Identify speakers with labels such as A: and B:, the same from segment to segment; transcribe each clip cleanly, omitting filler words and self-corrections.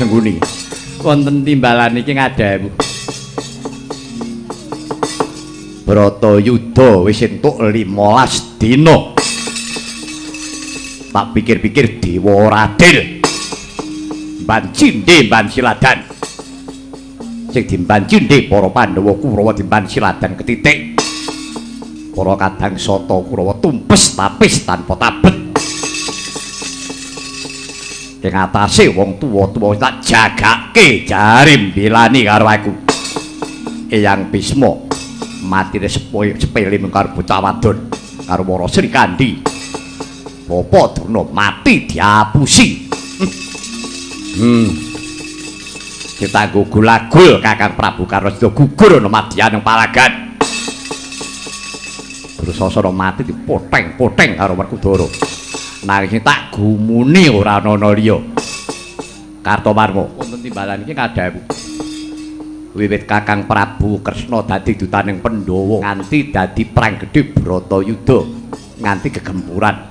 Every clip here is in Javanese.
A: Sengkuni. Wonten timbalan iki ngadhawu. Bratayuda wis entuk 15 dina. Tak pikir-pikir dewa ora adil. Mban cindhe mban siladan. Sing dimban cindhe para Pandhawa Kurawa dimban siladan ketitik. Para kadang sata Kurawa tumpes tapis tanpa tabet. Ing atase wong tuwa-tuwa tak jagake jare mbelani karo aku. Eyang Bisma matine sepele mung karo bocah wadon karo Wara Srikandhi. Bapa Durna mati diapusi. Kita gugul-agul Kakang Prabu Karna gugur ana madyaning palagan. Dursasana mati dipoteng-poteng karo Werkudara. Nanging tak gumuni ora ana liya. Kartomarma wonten timbalan iki kadhawuh. Wiwit Kakang Prabu Kresna dadi dutaning Pandhawa nganti dadi perang gedhe Bratayuda, nganti gegempuran.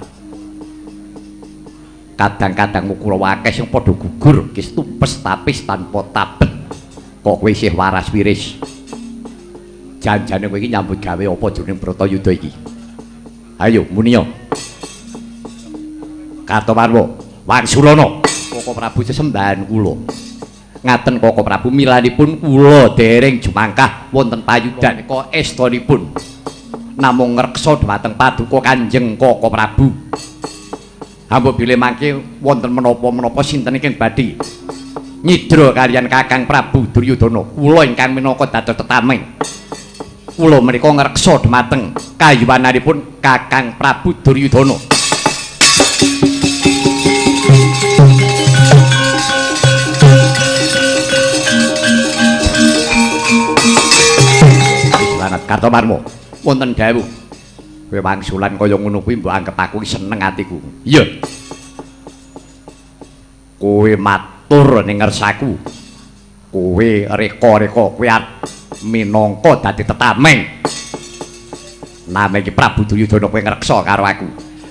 A: Kadang-kadang Kurawa akeh sing padha gugur, kis tumpes tapis tanpa tabet. Kok kowe isih waras wiris? Janjane kowe iki nyambut gawe apa jroning Bratayuda iki? Ayo muniya. Kartomarma, Wangsulana, Koko Prabu sesembahan kula. Ngaten Koko Prabu milanipun kula dereng jumangkah wonten payudan nika estunipun. Namung ngreksa dhumateng paduka Kanjeng Koko Prabu. Hamba bilih mangke wonten menapa-menapa sinten ingkang badhe nyidra kaliyan Kakang Prabu Duryudana. Kula ingkang minangka dados tetameng. Kula menika ngreksa dhumateng kayuwananipun Kakang Prabu Duryudana. Selamat Kartomarma, wonten dawuh. Kowe wangsulan kaya ngono kuwi mbok anggep aku seneng atiku. Iya. Kowe matur ning ngersaku. Kowe reka-reka kowe arep minangka dadi tetameng. Name iki Prabu Duryudana kowe ngreksa karo aku.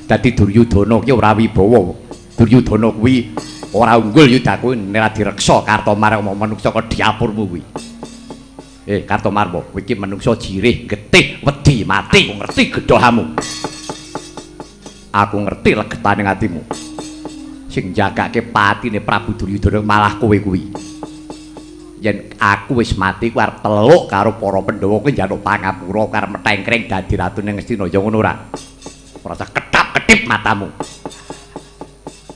A: Dadi Duryudana ki ora wibawa. Duryudana kuwi ora unggul yudaku nek direksa Kartomarma manungsa kok diapurmu kuwi. Kartomarma, kowe iki manungsa jirih, getih, wedi mati. Aku ngerti gedhahamu. Aku ngerti legetane atimu. Sing njagake patine Prabu Duryudana malah kowe kuwi. Yen aku wis mati kuwi arep teluk karo para Pandhawa kuwi njaluk pangapura karo metengkring dadi ratu ning Ngastina ya ngono ora? Ora usah ketap-ketip matamu.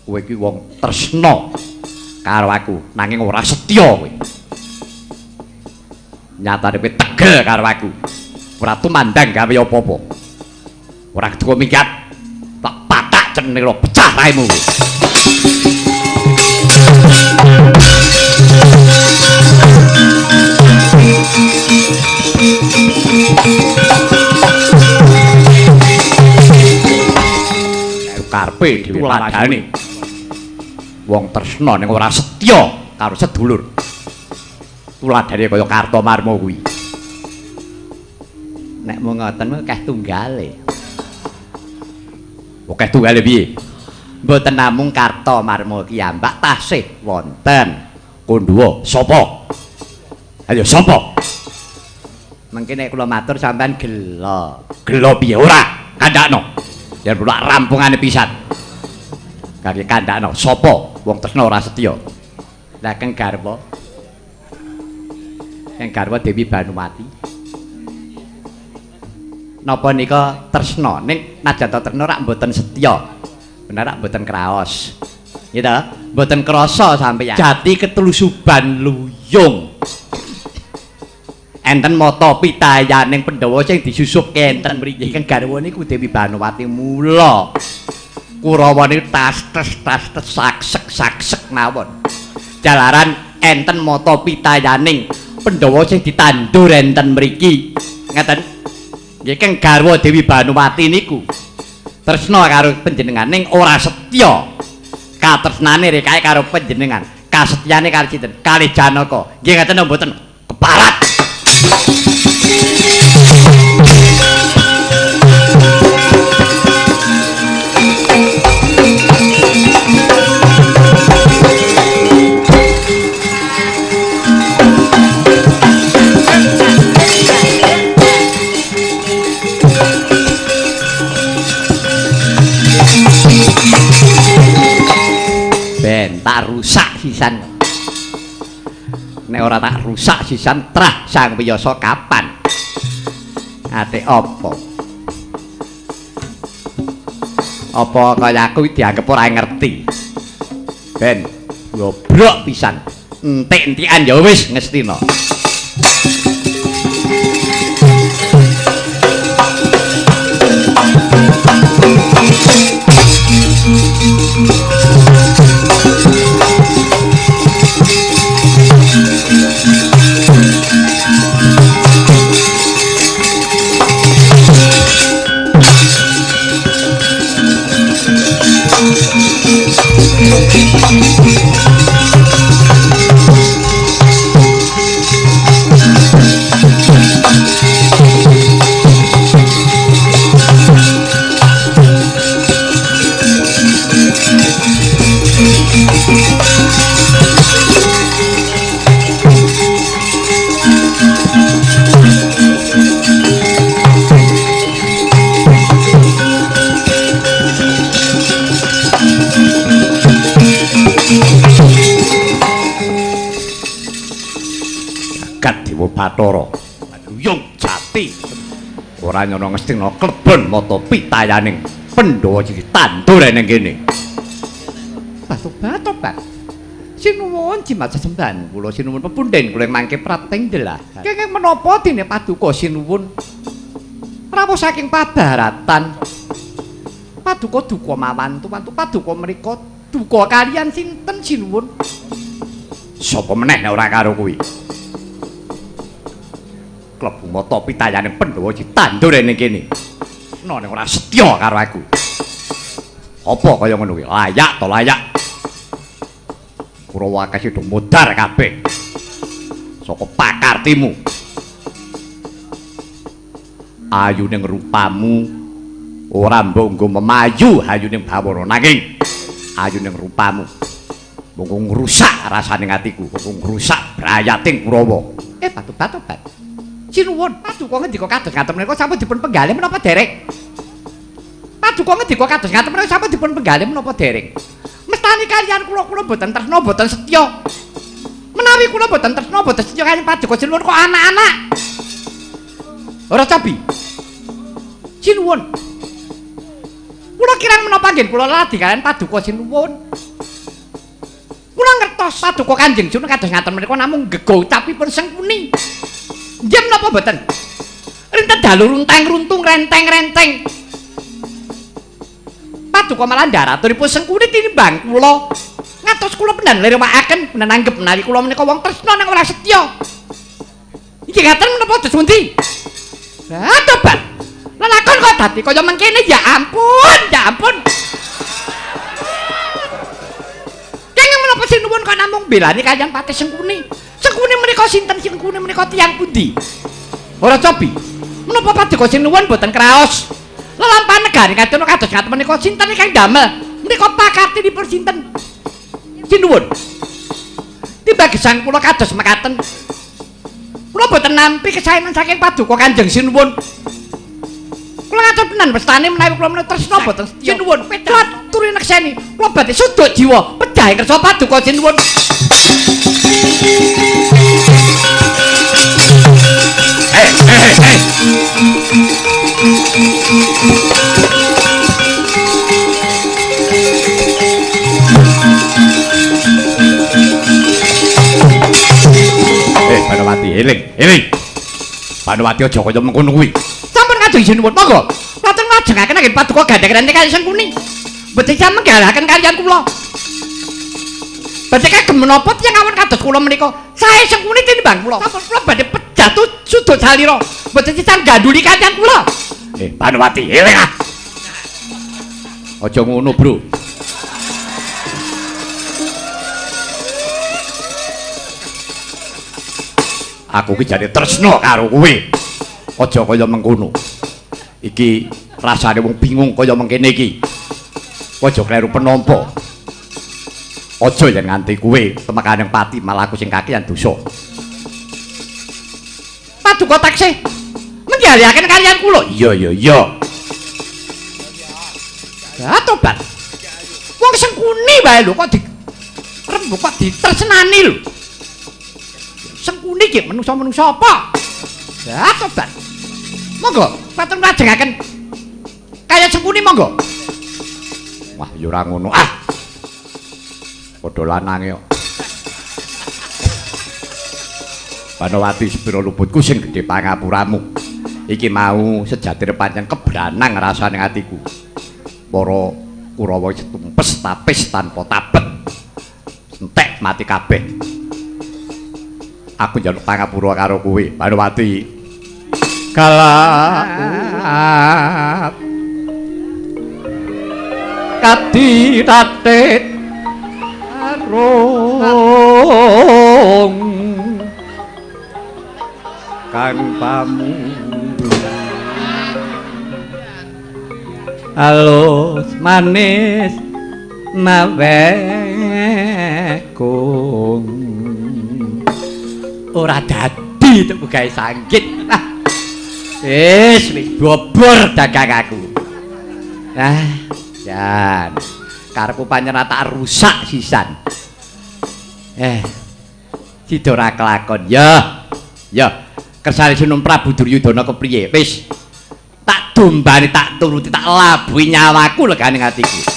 A: Kowe iki wong tresna karo aku, nanging ora setya kowe. Nyatane kowe tegel karo aku. Ora tumandang gawe apa-apa. Ora keduga minggat. Tak patak cenela pecah raimu. Karepe dhewe tuladhane. Wong tresna ning ora setya karo sedulur. Tuladhane kaya Kartomarma kuwi. Nek mung ngoten akeh tunggale. Akeh tunggale piye? Mboten namung Kartomarma ki ambak tasih wonten. Kandhuwa sapa? Ayo sapa? Mengki nek kula matur sampean gelo. Gelo piye ora? Kandhakno. Yen ora rampungane pisan. Kaki kandhakno sapa wong tresna ora setya? Lah keng garwa. Keng garwa Dewi Banuwati. Napa nika tresna ning najan ta tresna rak mboten setya. Bener rak mboten kraos. Nggih ta? Mboten krasa sampeyan. Jati ketlusuban luyung. Enten mata pitayaning Pandhawa sing disusupke enten mriki. Keng garwa niku Dewi Banuwati mula. Kurawa niku tas-tes tas-tes saksek-saksek mawon. Jalaran enten mata pitayaning Pandhawa sing ditandur enten mriki. Ngaten. Nggih keng garwa Dewi Banuwati niku tresna karo panjenengan ning ora setya. Katresnane rekae karo panjenengan, kasetyane karo sinten? Kalih Janaka. Nggih ngaten mboten? Keparat. Ben tak rusak sisan. Nek ora tak rusak sisan trah Sang Wiyasa kapan? Ate apa? Apa kaya aku dianggep ora ngerti? Ben goblok pisan. Entik-entikan ya wis Ngastina. Bathara Luyung Jati ora nyono Ngastina klebon mata pitayaning Pandhawa iki tandur ning kene. Batu-batu, Sinuwun jimat sesembahan kula sinuwun pepundhen kula mangke prating delah. Kenging menapa dene paduka sinuwun rawuh saking pabaratan. Paduka duka mawantu-wantu paduka mriku duka kaliyan sinten sinuwun? Sapa meneh nek ora karo kuwi? Klebu mata pitayane Pandhawa ditandur ning kene. Nek ora setya karo aku. Apa kaya ngono kuwi? Layak to layak. Kurawa akeh do modar kabeh. Saka pakartimu. Ayuning rupamu ora mbok nggo memayu ayuning bawana nanging ayuning rupamu monggo ngrusak rasane atiku, monggo ngrusak brayating Kurawa. Batu-batu. Sinuwun, paduka ngendika kados ngaten menika sampun dipun penggalih menapa dereng? Paduka ngendika kados ngaten menika sampun dipun penggalih menapa dereng? Mestani kaliyan kula kula mboten tresna mboten setya. Menawi kula mboten tresna mboten setya kaliyan paduka sinuwun kok anak-anak. Ora cabi. Sinuwun. Kula kirang menapa nggih kula ladi kaliyan paduka sinuwun. Kula ngertos paduka Kanjeng Sunan kados ngaten menika namung gego ucapipun Sengkuni. Nggih menapa mboten? Rinten dalu runtang-runtung renteng-renteng. Paduka malah ndaraturipun Sengkuni tinimbang kula. Ngatos kula pendan lirwakaken, pendan anggep menawi kula menika wong tresna nang ora setya. Iki ngaten menapa dos pundi? Lah tobat. Lelakon kok dadi kaya mengkene ya ampun, ya ampun. Kenging menapa sinuwun kok namung belani kaliyan Patih Sengkuni? Sengkuni menika sinten? Sengkuni menika tiyang pundi? Ora cobi. Menapa paduka sinuwun boten kraos? Lelampahan negari kadono kados ngaten menika sinten ingkang damel? Menika pakartinipun sinten? Sinuwun. Timbang gesang kula kados mekaten. Kula boten nampi kesaenan saking paduka Kanjeng Sinuwun. Kula ngatur tenan mestane menawi kula menika tresna boten setya. Sinuwun, kula aturi nekseni. Kula badhe suduk jiwa pejah ing kersa paduka sinuwun. Banowati, eling, eling. Banowati aja kaya mengkono kuwi. Sampun Kanjeng Sinuwun, monggo. Mboten nglajengaken anggen paduka gandeng rente kaliyan Sengkuni. Mboten sampe menggalahaken kaliyan kula. Badhe kagem menapa tiyang awon kados kula menika? Sae Sengkuni tinimbang kula. Sampun kula badhe pejah sudut salira. Mboten sisan ganduli kaliyan kula. Banowati, eling ah. Aja ngono, Bro. Aku ki jane tresna karo kowe. Aja kaya mengkono. Iki rasane wong bingung kaya mengkene iki. Aja kleru penampa. Aja yen nganti kowe temekaning pati malah aku sing kakehan dosa. Paduka taksih menggalihaken kaliyan kula. Iya iya iya. Lah tobat. Wong Sengkuni wae lho kok di Rembug kok ditresnani lho. Sengkuni iki menungsa-menungsa apa? Ya tobat. Monggo, patun lajengaken. Kaya Sengkuni monggo. Wah, ya ora ngono. Ah. Padha lanange kok. Banowati sepira luputku sing gedhe pangapuramu. Iki mau sejatine pancen kebranang rasane atiku. Para Kurawa tumpes tapis tanpa tabet. Entek mati kabeh. Aku njaluk pangapura karo kowe, Banowati. Galap kadiratit arung kang pamundu alus manis mawekung ora dadi tuku gawe sanggit. Wis wis bobor dagang aku. Ah, jan. Karepku pancen tak rusak sisan. Sida ora kelakon. Ya. Ya, kersane Sunan Prabu Duryudana kepriye? Wis. Tak dombani, tak turuti, tak labuhi nyawaku legane atiku.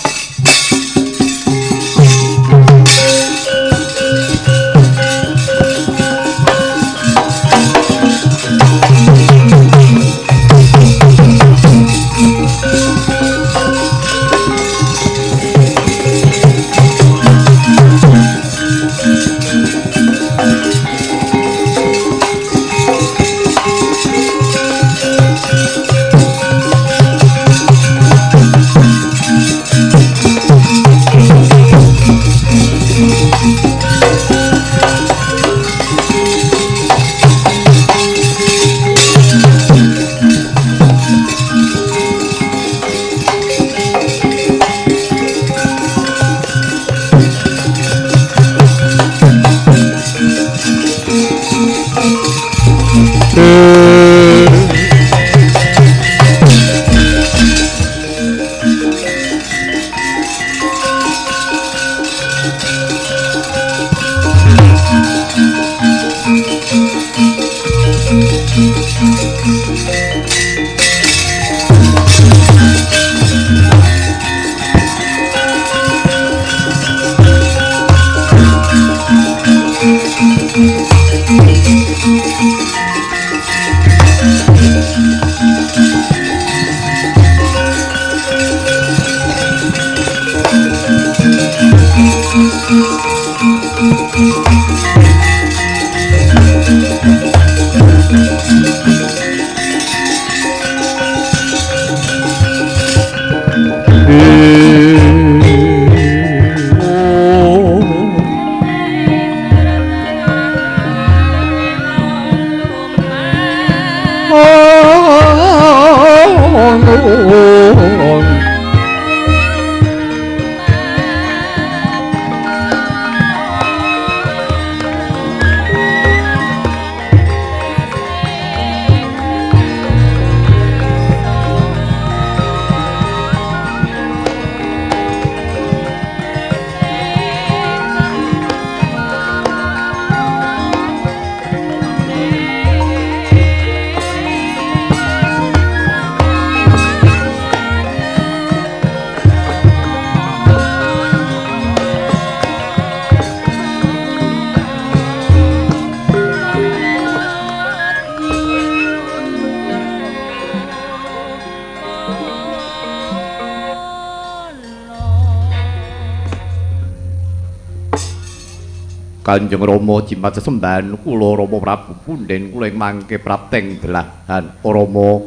A: Kanjeng Rama jimat sesembahan kula Rama Prabu punden kula ing mangke prapteng delahan Rama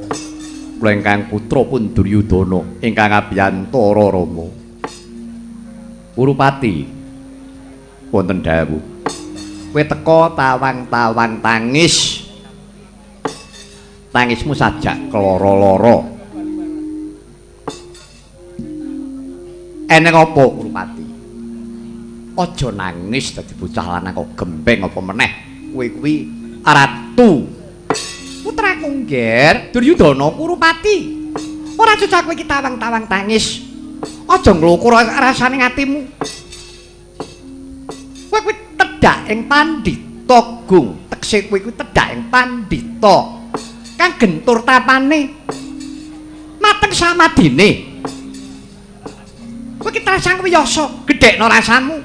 A: kula ingkang putra pun Duryudana ingkang abiyantara Rama. Kurupati wonten dawuh. Kowe teka tawang-tawang tangis. Tangismu sajak keloro-loro. Eneng apa Kurupati? Aja nangis dadi bocah lanang kok gembeng apa meneh. Kowe kuwi ratu. Putraku Ngger Duryudana Kurupati. Ora cocok kowe iki tawang-tawang tangis. Aja nglukur rasane atimu. Tedhak ing pandhita gung, tekse kowe kuwi tedhak ing pandhita kang gentur tapane mateng samadine. Kowe ki Trasang Wiyasa, gedhekno rasamu.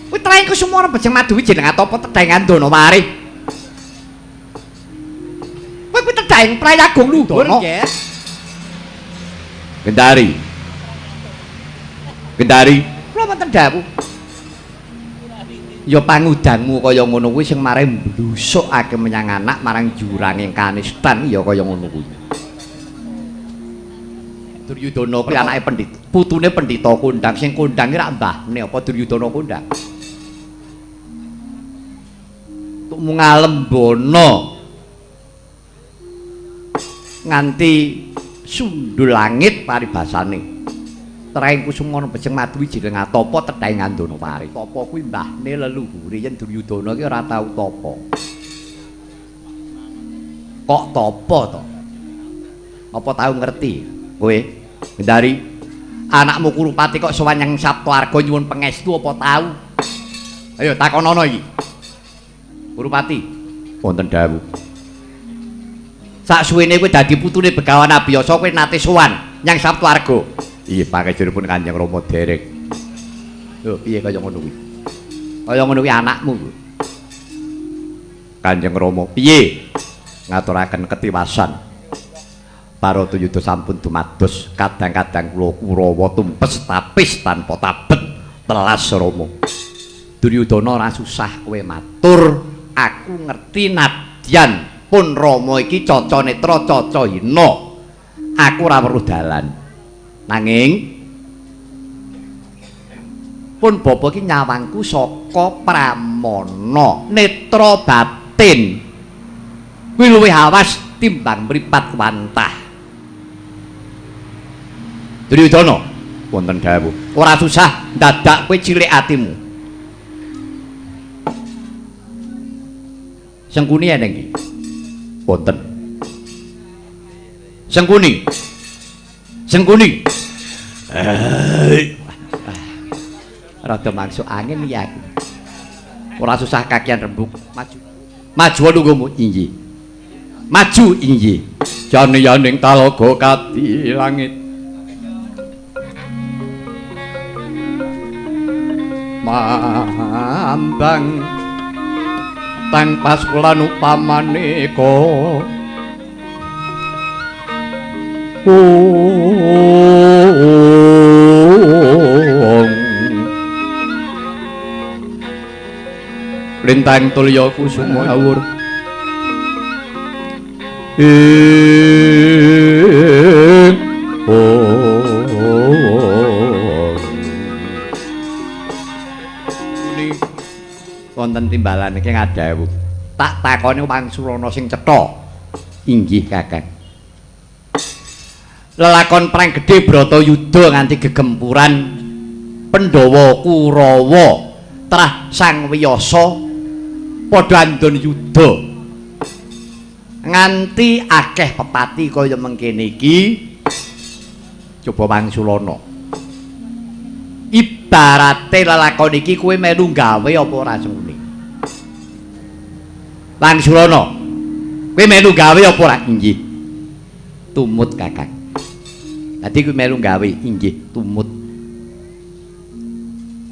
A: Kowe traing Kusumara Bejeng Maduwi jeneng atapa tedhak ing Andana Warih. Kowe kuwi tedhak ing Prayagung Luhur. Gendari. Gendari, kula wonten dawuh. Ya pangudangmu kaya ngono kuwi sing mare mblusukake menyang anak marang juranging kanistan ya kaya ngono kuwi. Duryudana kuwi anake pendhita, putune pendhita kondang, sing kondang ki rak mbahne apa Duryudana kondang. Tuk ngalembana nganti sundul langit paribasane. Traing Kusumana Bejeng Maduwi jeneng Atapa tedhak ing Andana Warih. Tapa kuwi mbahne leluhure yen Duryudana ki ora tau tapa. Kok tapa to? Apa tau ngerti kowe? Gendari, anakmu Kurupati kok sowan nyang Saptaarga nyuwun pangestu apa tau? Ayo takonono iki. Kurupati, wonten dawuh. Saksuwene kowe dadi putune Begawan Abiyasa kowe nate sowan nyang Saptaarga. Iya, pangejuripun Kanjeng Rama derek. Lho, piye kaya ngono kuwi? Kaya ngono kuwi anakmu. Kanjeng Rama piye ngaturaken ketiwasan. Bharatayuda sampun dumados kadang-kadang kula Kurawa tumpes tapis tanpa tabet telas Rama. Duryudana ora susah kowe matur, aku ngerti nadyan pun Rama iki caca netra caca hina. Aku ora weruh dalan. Nanging pun bapa iki nyawangku saka pramana netra batin kuwi luwih awas timbang mripat wantah. Duryudana wonten dawuh, ora susah dadak kowe cilik atimu. Sengkuni eneng iki? Wonten. Sengkuni. Sengkuni. Rada mangsuk angin ya aku. Ora susah kakian rembug. Maju. Maju lungguhmu inggih. Maju inggih. Jane yaning talaga kadi langit. Mambang tang paskulan upamaneka. Lintang tulya kusuma awur. Wonten timbalan iki ngadhawuh. Tak takoni Wangsulana sing cetha. Inggih, Kakang. Lelakon perang gedhe Bratayuda nganti gegempuran Pandhawa Kurawa trah Sang Wiyasa padha andon yuda nganti akeh pepati kaya mengkene iki. Coba Wangsulana, ibarate lelakon iki kowe melu gawe apa ora sengkuni? Wangsulana, kowe melu gawe apa ora? Inggih tumut, Kakang. Dadi kowe melu gawe? Inggih tumut.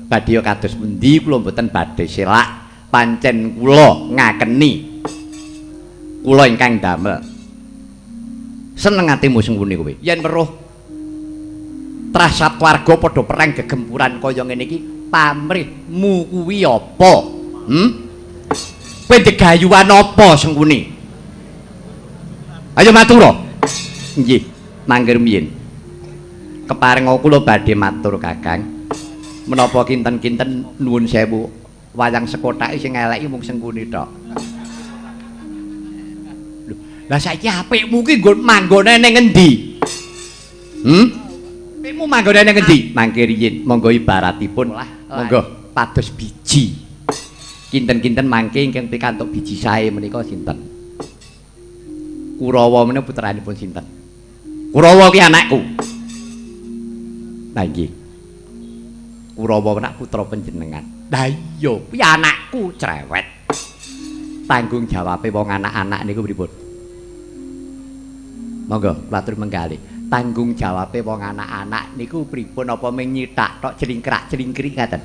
A: Badhe kados pundi kula mboten badhe selak, pancen kula ngakeni kula ingkang damel. Seneng atimu sengkuni kowe yen weruh trah satwarga padha perang gegempuran kaya ngene iki, pamrihmu kuwi apa? Kowe degayuan apa sengkuni? Ayo matur. Nggih, mangke rumiyin. Keparenga kula badhe matur, Kakang. Menapa kinten-kinten nuwun sewu wayang sekothake sing eleki mung sengkuni tok. Lho, lah saiki apikmu ki nggon manggone ning ngendi? Apikmu manggone ning ngendi? Mangke riyin, monggo ibaratipun monggo pados biji. Kinten-kinten mangke ingkang pikantuk biji sae menika sinten? Kurawa menika putranipun sinten? Kurawa ki anakku. Lah nggih. Kurawa nak putra panjenengan. Lah iya, kuwi anakku cerewet. Tanggung jawabe wong anak-anak niku pripun? Monggo kula atur menggalih. Tanggung jawabe wong anak-anak niku pripun? Apa mung nyithak tok clingkrak-clingkrik ngaten?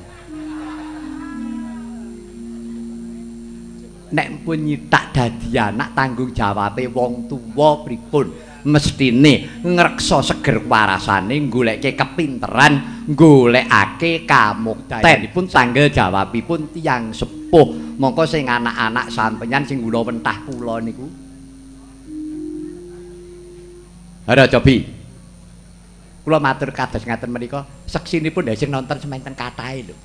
A: Nek pun nyithak dadi anak, tanggung jawabe wong tuwa pripun? Mestine ngreksa seger warasane, goleke kepinteran, golekake kamuktenipun tanggel jawabipun tiyang sepuh. Mongko sing anak-anak sampeyan sing gula wentah kula niku. Hara cobi. Kula matur kados ngaten menika, seksinipun sing nonton sementen kathahe lho.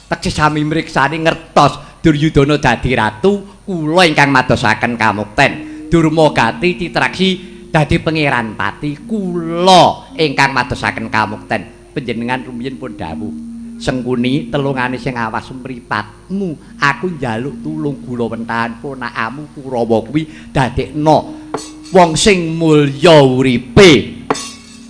A: Teksis sami mriksani ngertos Duryudana dadi ratu, kula ingkang madosaken kamukten. Durmagati Citraksi dadi pangeran pati, kula ingkang madosaken kamukten. Panjenengan rumiyin pun dawuh, Sengkuni telungane sing awas mripatmu, aku njaluk tulung gula wentahan ponakamu Kurawa kuwi dadekno wong sing mulya uripe.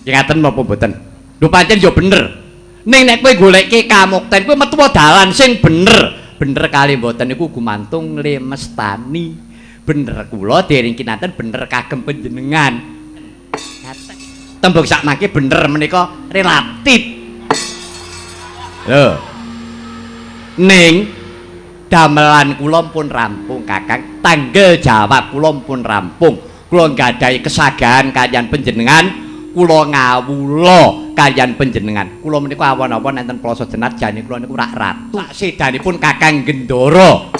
A: Ngaten napa mboten? Lho pancen ya bener. Ning nek kowe goleke kamukten kowe metu dalan sing bener. Bener kali mboten niku gumantung lemestani. Bener kula dereng kinanten bener kagem panjenengan. Ngaten. Tembung sakmangke bener menika relatif. Lho. Ning damelan kula pun rampung, Kakang. Tanggel jawab kula pun rampung. Kula nggadahi kesagahan kaliyan panjenengan, kula ngawula kaliyan panjenengan. Kula menika awon-awon enten Plaza Jenar jane kula niku rak ratu. Sedanipun Kakang Gendara.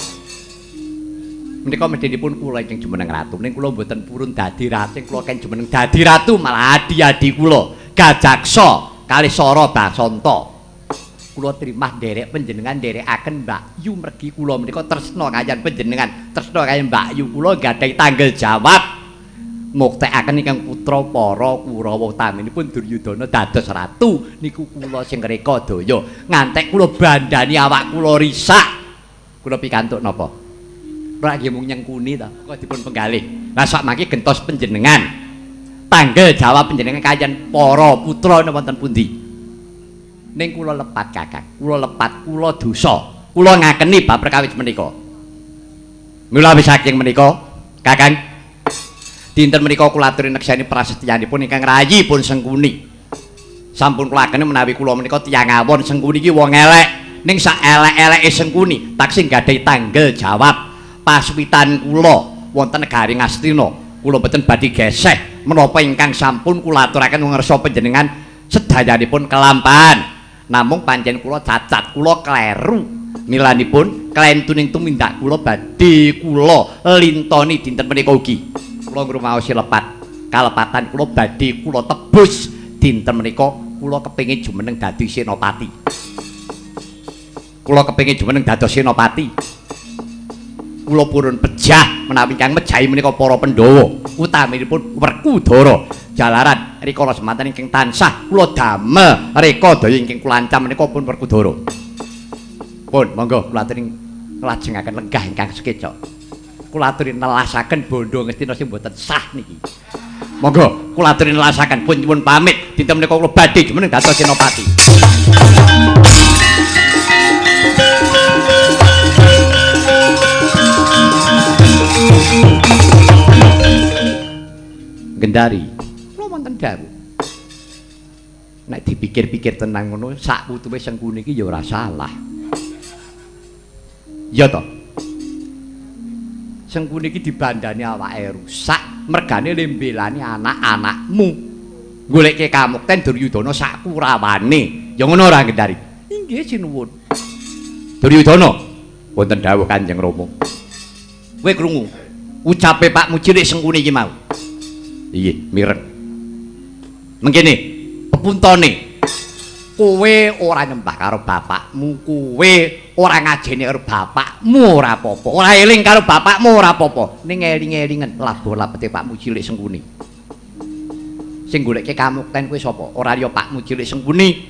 A: Menika medhenipun kula ingkang jumeneng ratu. Ning kula mboten purun dadi ratu, kula ken jumeneng dadi ratu malah adi-adi kula Gajaksa kalih Sara Basanta. Kula trimah nderek panjenengan nderekaken Mbak Yu mergi kula menika tresna kaliyan panjenengan, tresna kaliyan Mbak Yu kula nggadahi tanggel jawab muktekaken ingkang putra para Kurawa utaminipun Duryudana dados ratu niku kula sing reka daya ngantek kula bandani awak kula risak. Kula pikantuk napa? Ora nggih mung nyengkuni ta, kok dipun penggalih. Lah sak mangke gentos panjenengan. Tanggel jawab panjenengan kaliyan para putra wonten pundi? Ning kula lepat Kakang, kula lepat, kula dosa. Kula ngakeni bab perkawis menika. Mula wis saking menika, Kakang, dinten menika kula aturi nekseni prasetyanipun ingkang rayi pun Sengkuni. Sampun kula akeni menawi kula menika tiyang awon, Sengkuni iki wong elek. Ning sak elek-eleke Sengkuni taksih nggadahi tanggel jawab paswitan kula wonten negari Ngastina. Kula mboten badhe geseh menapa ingkang sampun kula aturaken ngersa panjenengan sedayanipun kelampahan. Namung pancen kula cacat, kula kleru. Milanipun klentuning tumindak kula badhe kula lintoni dinten menika ugi. Kula ngrumaosi lepat, kalepatan kula badhe kula tebus dinten menika kula kepengin jumeneng dadi senopati. Kula kepengin jumeneng dados senopati. Kula purun pejah menawi ingkang mejahi menika para Pandhawa, utaminipun Werkudara. Jalaran rikala semanten ingkang tansah kula damel reka daya ingkang kula ancam menika pun Werkudara. Pun monggo kula aturi nglajengaken lenggah ingkang sekeca. Kula aturi nelasaken bondo Ngastina sing mboten sah niki. Monggo kula aturi nelasaken pun nyuwun pamit dinten menika kula badhe jumeneng dados senopati. Gendari, kula wonten dawuh. Nek dipikir-pikir tenang ngono, sak putuwe Sengkuni iki ya ora salah. Ya toh? Sengkuni iki dibandani awake rusak, mergane lembelani anak-anakmu. Goleke kamukten Duryudana sak kurawane. Ya ngono ora Gendari? Inggih sinuwun. Duryudana, wonten dawuh Kanjeng Rama. Kowe krungu ucape Pakmu cilik Sengkuni iki mau? Iya, mireng. Mengkene, pepuntone. Kowe ora nyembah karo bapakmu, kowe ora ngajeni karo bapakmu ora apa-apa. Ora eling karo bapakmu ora apa-apa. Ning eling-elingen labuh lapete Pakmu cilik Sengkuni. Sing goleke kamukten kowe sapa? Ora liya Pakmu cilik Sengkuni.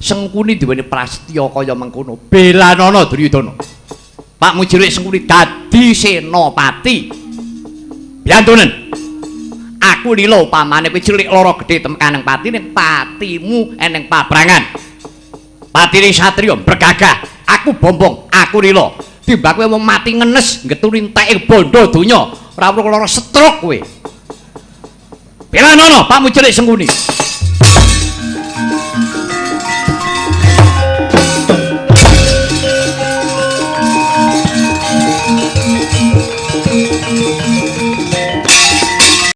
A: Sengkuni duweni prasetya kaya mengkono. Belanana Duryudana. Pakmu cilik Sengkuni dadi senopati. Biyantunen. Aku lila upamane kowe cilik lara gedhe temekaneng pati ning patimu eneng paprangan. Patine satriya bergagah, aku bombong, aku lila. Timbang kowe wong mati ngenes ngeturi enteke bondo donya, ora perlu lara stroke kowe. Belanono Pak Mucelik Sengkuni.